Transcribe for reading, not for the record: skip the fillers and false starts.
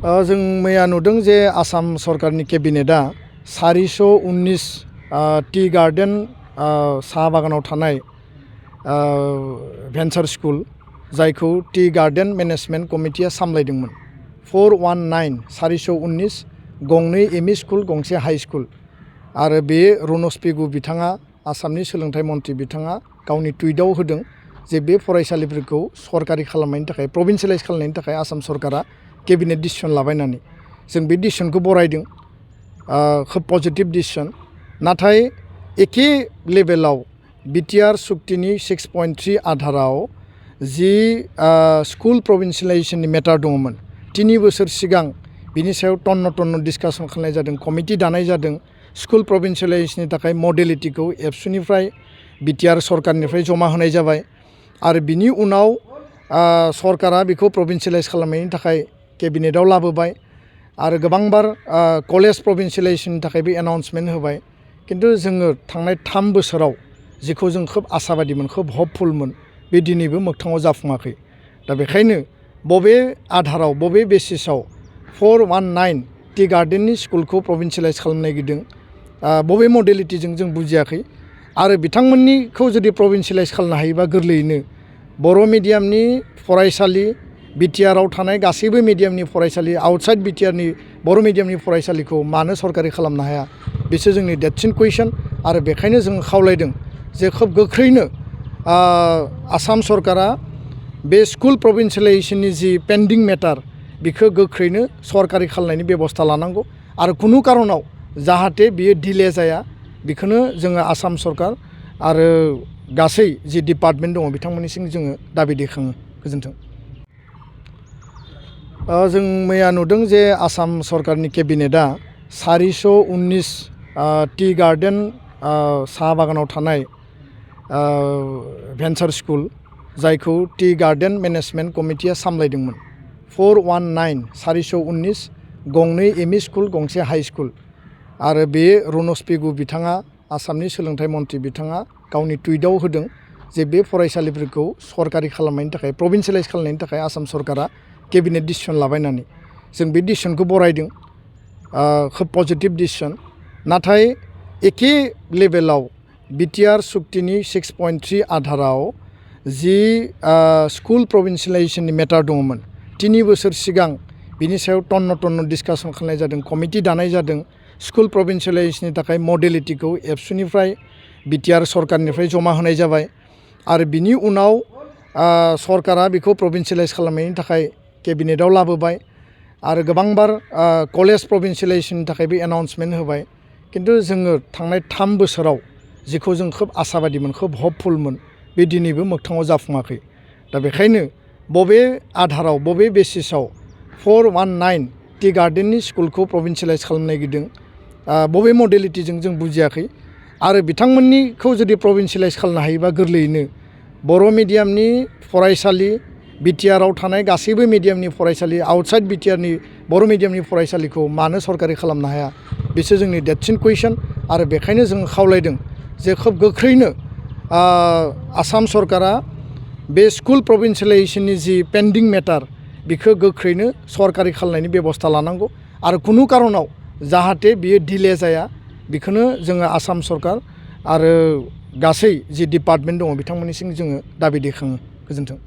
जों मैया नुदों जे आसाम सरकारनि केबिनेटआ 419 टी गार्डेन साहा बागानाव थानाय भेन्सार स्कुल जायखौ टी गार्डेन मेनेजमेन्ट कमिटिया सामलायदोंमोन 419 गंनै एमइ स्कुल गंसे हाई स्कुल आरो बे रनज पेगु बिथाङा आसामनि सोलोंथाइ मन्थ्रि बिथाङा गावनि टुइटआव होदों जे बे फरायसालिफोरखौ सरकारि खालामनायनि थाखाय प्रभिन्सियेलाइज खालामनायनि थाखाय आसाम सरकारा केबिनेट डिसिसन लाबायनानै जों बे डिसिसनखौ बरायदों खोब पजिटिभ डिसिसन नाथाय एखे लेभेलाव बिटिआर सुक्तिनि 6.3 आधाराव जि स्कुल प्रभिन्सियेलाइजेसननि मेटार दङमोन 3 बोसोर सिगां बिनि सायाव टन्न डिसकासन खालामनाय जादों कमिटि दानाय जादों स्कुल प्रभिन्सियेलाइजेसननि थाखाय मडेलिटिखौ एबसुनिफ्राय बिटिआर सरकारनिफ्राय जमा होनाय जाबाय आरो बिनि उनाव सरकारा बेखौ प्रभिन्सियेलाइज खालामनायनि थाखाय केबिनेटआव लाबोबाय आरो गोबांबार कलेज प्रभिन्सियेलाइजेसननि थाखायबो एनाउन्समेन्ट होबाय किन्तु जोङो थांनाय 3 बोसोराव जिखौ जों खोब आसाबादिमोन खोब हपफुलमोन बे दिनैबो मोगथाङाव जाफुङाखै दा बेखायनो बबे आधाराव बबे बेसिसाव 419 टी गार्डेननि स्कुलखौ प्रभिन्सियेलाइज खालामनो नागिरदों बबे मडेलिटिजों जों बुजियाखै आरो बिथांमोननिखौ जुदि प्रभिन्सियेलाइज खालामनो हायोबा गोरलैयैनो बर' मिडियामनि फरायसालि बिटिआरआव थानाय गासैबो मिडियामनि फरायसालि आउटसाइड बिटिआरनि बर' मिडियामनि फरायसालिखौ मानो सरकारि खालामनो हाया बिसोर जोंनि देटसिन कुइसन आरो बेखायनो जों खावलायदों जे खोब गोख्रैनो आसाम सरकारा बे स्कुल प्रभिन्सियेलाइजेसननि जि पेन्डिं मेटार बेखौ गोख्रैनो सरकारि खालामनायनि बेबस्था लानांगौ आरो खुनु कारनाव जाहाथे बियो डिले जाया बेखौनो जोङो आसाम सरकार आरो गासै जि डिपार्टमेन्ट दङ बिथांमोननिसिम जोङो दाबि दैखाङो गोजोन्थों। जों मैया नुदों जे आसाम सरकारनि केबिनेटआ 419 टी गार्डेन साहा बागानाव थानाय भेन्सार स्कुल जायखौ टी गार्डेन मेनेजमेन्ट कमिटिया सामलायदोंमोन 419 गंनै एमइ स्कुल गंसे हाई स्कुल आरो बे रनज पेगु बिथाङा आसामनि सोलोंथाइ मन्थ्रि बिथाङा गावनि टुइटआव होदों जे बे फरायसालिफोरखौ सरकारि खालामनायनि थाखाय प्रभिन्सियेलाइज खालामनायनि थाखाय आसाम सरकारा केबिनेट डिसिसन लाबायनानै जों बे डिसिसनखौ बरायदों खोब पजिटिभ डिसिसन नाथाय एखे लेभेलाव बिटिआर सुक्तिनि 6.3 आधाराव जि स्कुल प्रभिन्सियेलाइजेसननि मेटार दङमोन 3 बोसोर सिगां बिनि सायाव टन्न डिसकासन खालामनाय जादों कमिटि दानाय जादों स्कुल प्रभिन्सियेलाइजेसननि थाखाय मडेलिटिखौ एबसुनिफ्राय बिटिआर सरकारनिफ्राय जमा होनाय जाबाय आरो बिनि उनाव सरकारा बेखौ प्रभिन्सियेलाइज खालामनायनि थाखाय केबिनेटआव लाबोबाय आरो गोबांबार कलेज प्रभिन्सियेलाइजेसननि थाखायबो एनाउन्समेन्ट होबाय किन्तु जोङो थांनाय 3 बोसोराव जिखौ जों खोब आसाबादिमोन खोब हपफुलमोन बे दिनैबो मोगथाङाव जाफुङाखै दा बेखायनो बबे आधाराव बबे बेसिसाव 419 टी गार्डेननि स्कुलखौ प्रभिन्सियेलाइज खालामनो नागिरदों बबे मडेलिटिजों जों बुजियाखै आरो बिथांमोननिखौ जुदि प्रभिन्सियेलाइज खालामनो हायोबा गोरलैयैनो बर' मिडियामनि फरायसालि बिटिआरआव थानाय गासैबो मिडियामनि फरायसालि आउटसाइड बिटिआरनि बर' मिडियामनि फरायसालिखौ मानो सरकारि खालामनो हाया बिसोर जोंनि देटसिन कुइसन आरो बेखायनो जों खावलायदों जे खोब गोख्रैनो आसाम सरकारा बे स्कुल प्रभिन्सियेलाइजेसननि जि पेन्डिं मेटार बेखौ गोख्रैनो सरकारि खालामनायनि बेबस्था लानांगौ आरो खुनु कारनाव जाहाथे बियो डिले जाया बेखौनो जोङो आसाम सरकार आरो गासै जि डिपार्टमेन्ट दङ बिथांमोननिसिम जोङो दाबि दैखाङो गोजोन्थों।